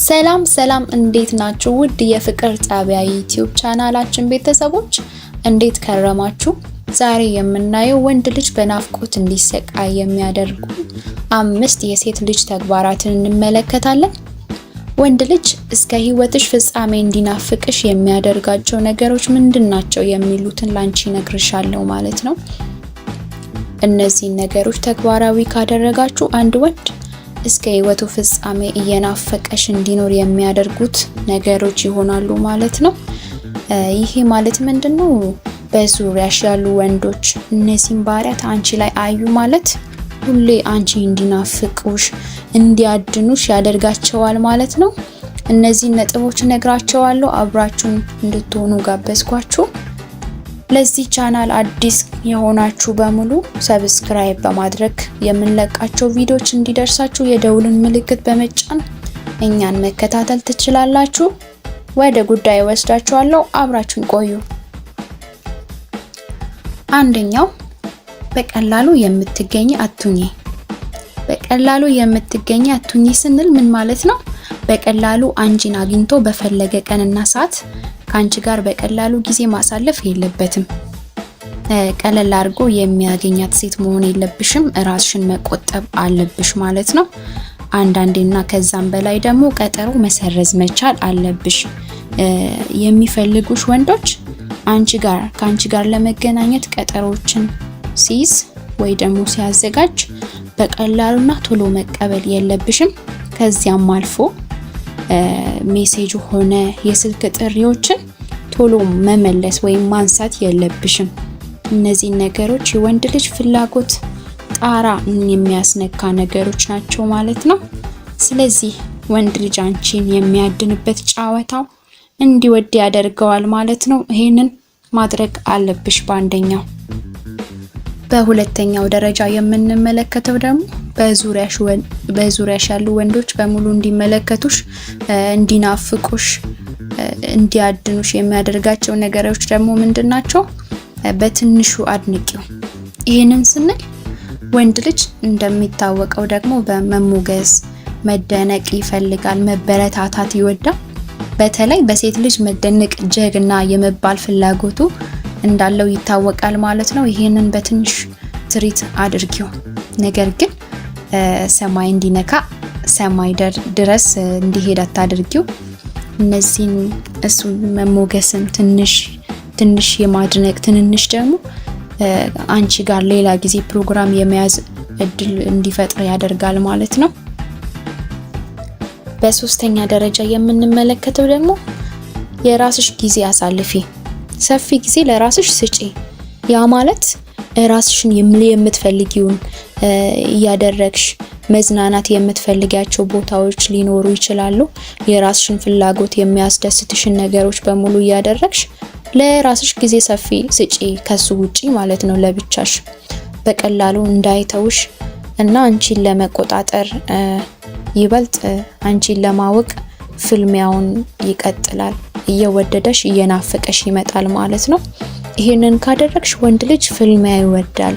ሰላም ሰላም፣ እንዴት ናችሁ? ውድ የፍቅር ጣቢያ ዩቲዩብ ቻናላችን ቤተሰቦች እንዴት ከረማችሁ? ዛሬ የምናየው ወንድ ልጅ በናፍቆት እንዲሰቃይ የሚያደርጉ አምስት የሴት ልጅ ተግባራትን እንመለከታለን። ወንድ ልጅ እስከ ሕይወትሽ ፍጻሜ እንዲናፍቅሽ የሚያደርጋቸው ነገሮች ምንድን ናቸው የሚሉትን ላንቺ እነግርሻለሁ ማለት ነው። እነዚህን ነገሮች ተግባራዊ ካደረጋችሁ አንድ ወንድ እስከ ህይወቱ ፍጻሜ እየናፈቀሽ እንዲኖር የሚያደርጉት ነገሮች ይሆናሉ ማለት ነው። ይሄ ማለት ምንድን ነው? በዙሪያሽ ያሉ ወንዶች እነዚህን ባህሪያት አንቺ ላይ አዩ ማለት ሁሌ አንቺ እንዲናፍቁሽ እንዲያድኑሽ ያደርጋቸዋል ማለት ነው። እነዚህን ነጥቦች እነግራቸዋለሁ። አብራችሁን እንድትሆኑ ጋበዝኳችሁ። ለዚህ ቻናል አዲስ የሆናችሁ በሙሉ subscribe በማድረግ የምንለቃቸው ቪዲዮዎች እንዲደርሳችሁ የደውልን ምልክት በመጫን እኛን መከታተል ትችላላችሁ። ወደ ጉዳይ ወስዳችኋለሁ። አብራችሁን ቆዩ። አንደኛው በቀላሉ የምትገኝ አቱኝ። በቀላሉ የምትገኝ አቱኝ ስንል ምን ማለት ነው? በቀላሉ አንቺን አግኝቶ በፈለገ ቀንና ሰዓት ከአንቺ ጋር በቀላሉ ጊዜ ማሳለፍ የለበትም። ቀለል አድርጎ የሚያገኛት ሴት መሆን የለብሽም። ራስሽን መቆጠብ አለብሽ ማለት ነው። አንዳንዴና ከዛም በላይ ደግሞ ቀጠሮ መሰረዝ መቻል አለብሽ። የሚፈልጉሽ ወንዶች አንቺ ጋር ከአንቺ ጋር ለመገናኘት ቀጠሮችን ሲይዝ ወይ ደግሞ ሲያዘጋጅ በቀላሉና ቶሎ መቀበል የለብሽም። ከዚያም አልፎ message ሆነ የስልክ ጥሪዎችን ቶሎ መመለስ ወይም ማንሳት የለብሽም። እነዚህን ነገሮች የወንድ ልጅ ፍላጎት ጣራ የሚያስነካ ነገሮች ናቸው ማለት ነው። ስለዚህ ወንድ ልጅ አንቺን የሚያድንበት ጨዋታው እንዲወድ ያደርገዋል ማለት ነው። ይሄንን ማድረግ አለብሽ በአንደኛው። በሁለተኛው ደረጃ የምንመለከተው ደግሞ በዙሪያሽ ያሉ ወንዶች በሙሉ እንዲመለከቱሽ፣ እንዲናፍቁሽ፣ እንዲያድኑሽ የሚያደርጋቸው ነገሮች ደግሞ ምንድን ናቸው? በትንሹ አድንቂው። ይህንን ስንል ወንድ ልጅ እንደሚታወቀው ደግሞ በመሞገስ መደነቅ ይፈልጋል፣ መበረታታት ይወዳል። በተለይ በሴት ልጅ መደነቅ ጀግና የመባል ፍላጎቱ እንዳለው ይታወቃል ማለት ነው። ይህንን በትንሽ ትሪት አድርጊው። ነገር ግን ሰማይ እንዲነካ ሰማይ ድረስ እንዲሄድ አታድርጊው። እነዚህን እሱ መሞገስን ትንሽ ትንሽ የማድነቅ ትንንሽ ደግሞ አንቺ ጋር ሌላ ጊዜ ፕሮግራም የመያዝ እድል እንዲፈጥር ያደርጋል ማለት ነው። በሶስተኛ ደረጃ የምንመለከተው ደግሞ የራስሽ ጊዜ አሳልፊ። ሰፊ ጊዜ ለራስሽ ስጪ። ያ ማለት ራስሽን የምትፈልጊውን እያደረግሽ መዝናናት የምትፈልጊያቸው ቦታዎች ሊኖሩ ይችላሉ። የራስሽን ፍላጎት የሚያስደስትሽን ነገሮች በሙሉ እያደረግሽ ለራስሽ ጊዜ ሰፊ ስጪ፣ ከሱ ውጪ ማለት ነው። ለብቻሽ በቀላሉ እንዳይተውሽ እና አንቺን ለመቆጣጠር ይበልጥ አንቺን ለማወቅ ፍልሚያውን ይቀጥላል። እየወደደሽ እየናፈቀሽ ይመጣል ማለት ነው። ይሄንን ካደረግሽ ወንድ ልጅ ፍልሚያ ይወዳል።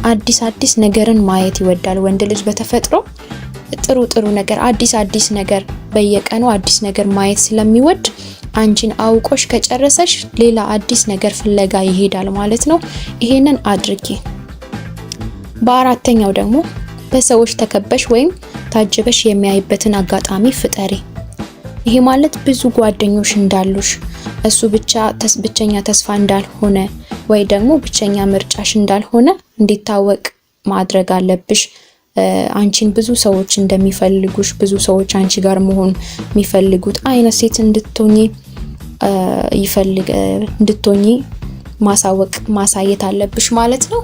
አዲስ አዲስ ነገርን ማየት ይወዳል። ወንድ ልጅ በተፈጥሮ ጥሩ ጥሩ ነገር አዲስ አዲስ ነገር በየቀኑ አዲስ ነገር ማየት ስለሚወድ አንቺን አውቆሽ ከጨረሰሽ ሌላ አዲስ ነገር ፍለጋ ይሄዳል ማለት ነው። ይሄንን አድርጊ። በአራተኛው ደግሞ በሰዎች ተከበሽ ወይም ታጅበሽ የሚያይበትን አጋጣሚ ፍጠሪ። ይሄ ማለት ብዙ ጓደኞች እንዳሉሽ እሱ ብቻ ብቸኛ ተስፋ እንዳልሆነ ወይ ደግሞ ብቸኛ ምርጫሽ እንዳልሆነ እንዲታወቅ ማድረግ አለብሽ። አንቺን ብዙ ሰዎች እንደሚፈልጉሽ፣ ብዙ ሰዎች አንቺ ጋር መሆን የሚፈልጉት አይነት ሴት እንድትሆኚ ይፈልግ እንድትሆኚ ማሳወቅ ማሳየት አለብሽ ማለት ነው።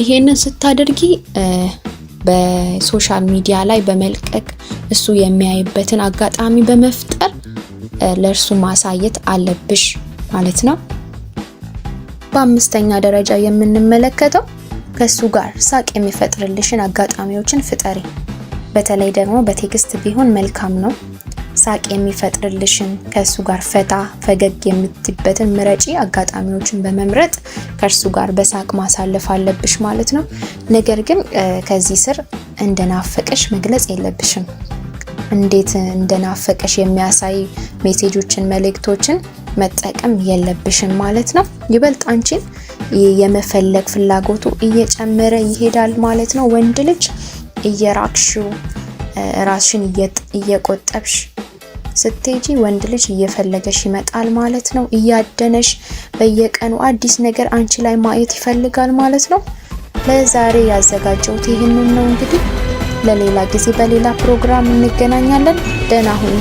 ይሄንን ስታደርጊ በ social media ላይ በመልቀቅ እሱ የሚያይበትን አጋጣሚ በመፍጠር ለእርሱ ማሳየት አለብሽ ማለት ነው። በአምስተኛ ደረጃ የምንመለከተው ከሱ ጋር ሳቅ የሚፈጥርልሽን አጋጣሚዎችን ፍጠሪ። በተለይ ደግሞ በ text ቢሆን መልካም ነው። ሳቅ የሚፈጥርልሽን ከእሱ ጋር ፈታ ፈገግ የምትይበትን ምረጪ። አጋጣሚዎችን በመምረጥ ከእርሱ ጋር በሳቅ ማሳለፍ አለብሽ ማለት ነው። ነገር ግን ከዚህ ስር እንደናፈቀሽ መግለጽ የለብሽም። እንዴት እንደናፈቀሽ የሚያሳይ message ኦችን፣ መልእክቶችን መጠቀም የለብሽም ማለት ነው። ይበልጥ አንቺን የመፈለግ ፍላጎቱ እየጨመረ ይሄዳል ማለት ነው። ወንድ ልጅ እየራቅሽው ራስሽን እየቆጠብሽ ስትሄጂ ወንድ ልጅ እየፈለገሽ ይመጣል ማለት ነው። እያደነሽ በየቀኑ አዲስ ነገር አንቺ ላይ ማየት ይፈልጋል ማለት ነው። ለዛሬ ያዘጋጀሁት ይህንን ነው። እንግዲህ ለሌላ ጊዜ በሌላ ፕሮግራም እንገናኛለን። ደህና ሁኑ።